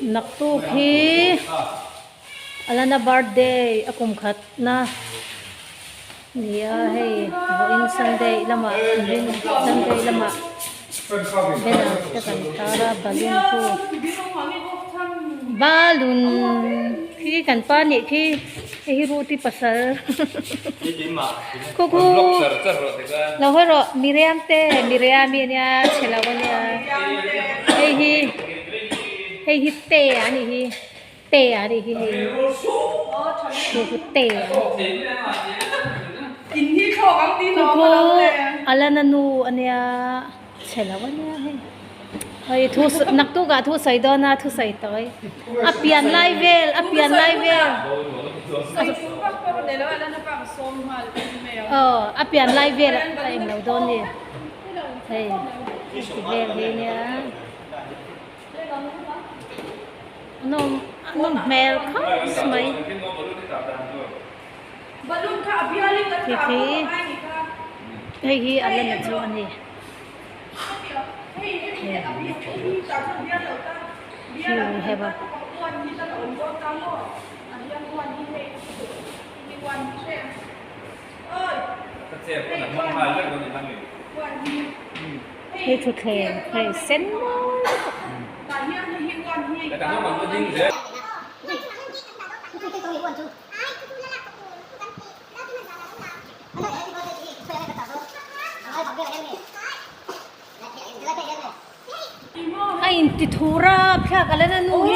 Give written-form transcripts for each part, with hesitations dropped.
Naktuk hi Alana birthday a kum khat na nia hei vawiin sunday lamah vawiin sunday lamah banner te kan tar a balloon khu balloon khi kan pa nih khi hei hi ruti pasal khu khu lo hawi rawh miriam te miriami ania chhe lo ania hei hi hei hi te a nih hi te a nih hi hei khu khu te khu khu alana nu ania chhe lo ania hei hei thu naktuk ah thu sawi dawn a thu sawi tawi a pian lai vel a pian lai vel aw a pian lai vel a englo dawn ni hei ti vel hi nia a nawm hmel khawp mai khi khi hei hi a la na chu a ni Here we have a hei thutthleng hei sen mawi lutuk. A inti thur a thlak a la na nu hi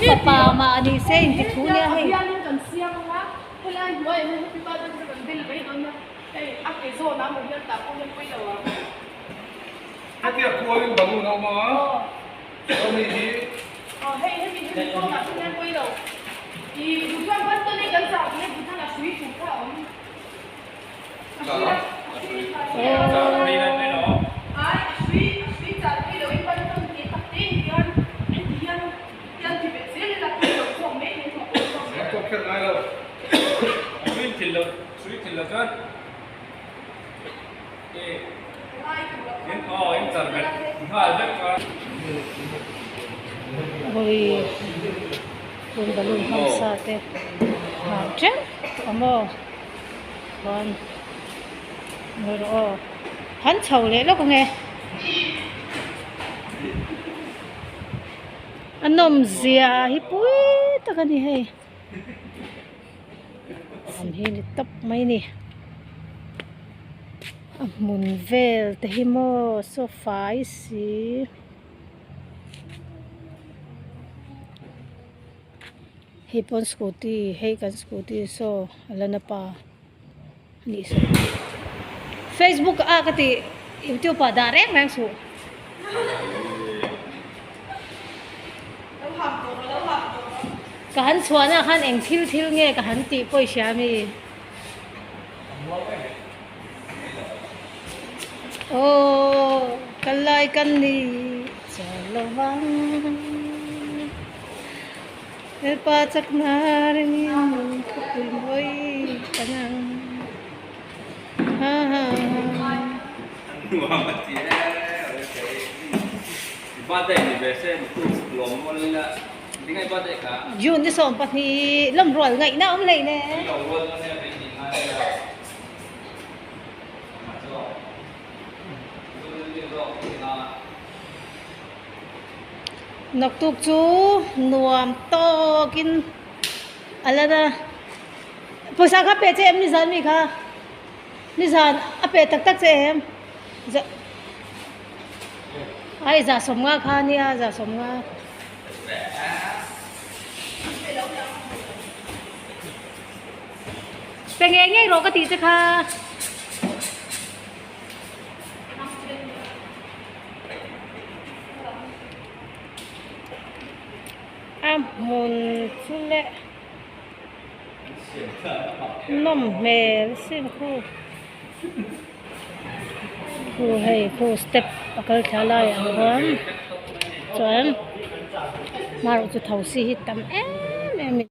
a fapa mah a ni se inti thu nia hei. Hawi tun balloon hmasa te nghah teuh tawh a maw chuan ngawi rawh aw han chho leh lawk ang e a nawm zia hi pui tak a ni hei an hi ni tawp mai a ni a hmun vel te hi maw saw fai si. Hei pawn scooty hei kan scooty saw a la na pa a nih saw facebook a ka tih youtube ah dah reng reng suh. Ka han chhuahna ah khan eng thil thil nge ka han tih pawh i hria mi? Aw ka lai ka ni chawr lo vang Lalpa chakna ringin khawpui mawi ka nang ha ha ha. June ni 12 lawmrual ngaihna awm hlei ne. Naktuk chu nuam tawkin a la na. Pawisa kha pe che em nizan mi kha? Nizan a pe tak tak che em? Ai za 50 kha nia za 50. Pe ngei ngei rawh ka tih che kha. A hmun chu leh nawm hmel sin khu khu hei khu step a kal thla lai ang khuan chuan marawh chu thosi hi tam em em.